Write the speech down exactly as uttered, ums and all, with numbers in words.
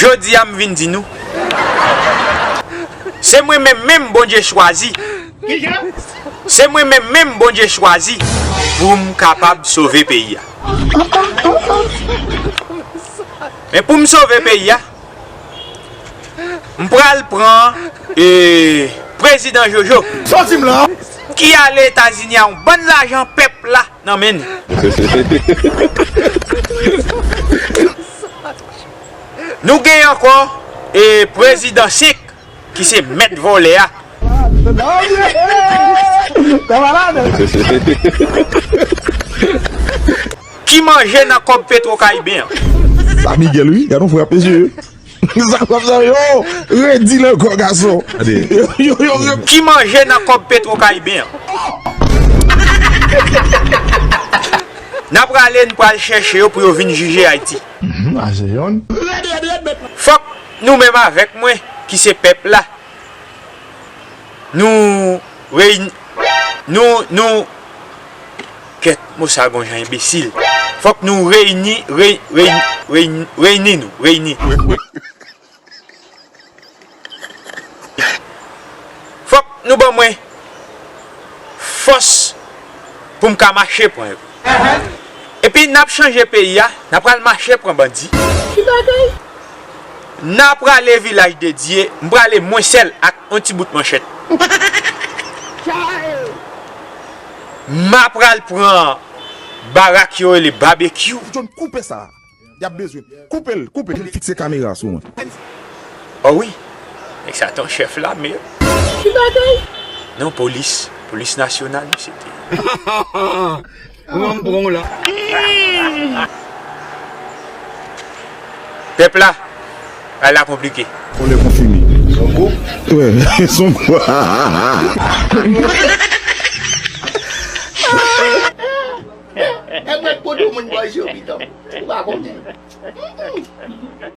Jodi a m vin di nou, se mwen menm menm Bondye chwazi. Se mwen menm menm Bondye chwazi pou m kapab sove peyi a. Men pou m sove peyi a, m pral pran, e, prezidan Jojo, sòti m la, ki ale Etazini a yon bann lajan pèp la nan men nou. Nou gen ankò, e, prezidan senk ki se mèt vòlè a. Ki manje nan kòb Petro Kariben an? Sa Miguel wi, gade yon frè pezye. Sa k ap sa yo? Redi nan kò gason. Yo, yo, yo, yo. Ki manje nan kòb Petro Kariben an? N ap rale, n pral chèche yo pou yo vin jije Ayiti. Mhm, a se yonn. Fòk nou menm avèk mwen, ki se pèp la, nou reyini, nou, nou, kèt, mo sa gon jan enbesil. Fòk nou reyini, rey-, reyini, reyini, reyini nou, reyini. Fòk nou ban mwen fòs pou m ka mache pran yo. Epi n ap chanje peyi a, n ap pral mache pran bandi. Ki bagay? N a prale Vilaj de Dye, m prale mwen sèl ak yon ti bout manchèt. M a pral pran barak yo rele babekyou. John, koupe sa. Y ap bezwen. Koupe l, koupe l. Fikse kamera sou mwen. Oh wi. Nèg sa ton chèf lame. Ki bagay? Non, polis. Polis nasyonal, misye te. Ou an pran w la. Pèp la, bagay la konplike. Ou le konfime. Son gwoup? Wi, son gwoup. Nèg mèt kote moun bòy yo, pitan. Ou pa konnen.